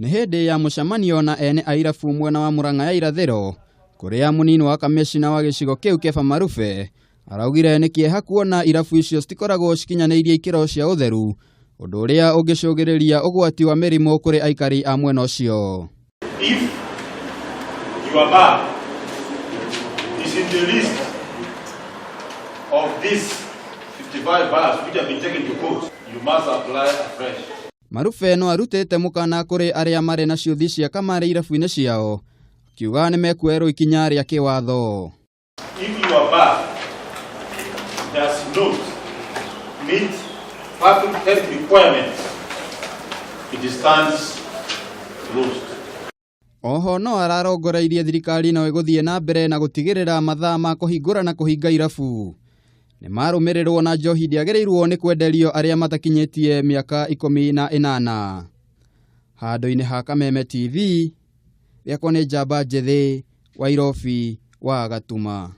Nĩ hĩndĩ ya mũcemanio na ene a irabu mwena wa Murang'a ya irathĩro, kũrĩa mũnini wa kamĩcina wa gĩcigo kĩu Kefa Marube araugire nĩ kĩeha kuona irabu icio citikoragwo cikinyanĩirie ikĩro cia ũtheru, ũndũ ũrĩa ũngĩcũngĩrĩria ũgwati wa mĩrimũ kũrĩ aikari a mwena ũcio. If your bar is in the list of these 55 bars which have been taken to court, you must apply afresh. Marube no arutĩte mũkana kũrĩ arĩa marĩ na ciũthi cia kamarĩ irabu-inĩ ciao, akiuga nĩ mekuoerwo ikinya rĩa kĩwatho. If your bar does not meet public health requirements, it stands closed. Oho no ararongoreirie thirikari no ĩgũthiĩ na mbere na gũtigĩrĩra mathaa ma kũhingũra na kũhinga irabu nĩ marũmĩrĩrwo na njohi ndĩagĩrĩirwo nĩ kwenderio arĩa matakinyĩtie mĩaka 18. Handũ-inĩ ha Kameme TV, rĩakwa nĩ Njamba Njĩthĩ wa Irobi wa Gatuma.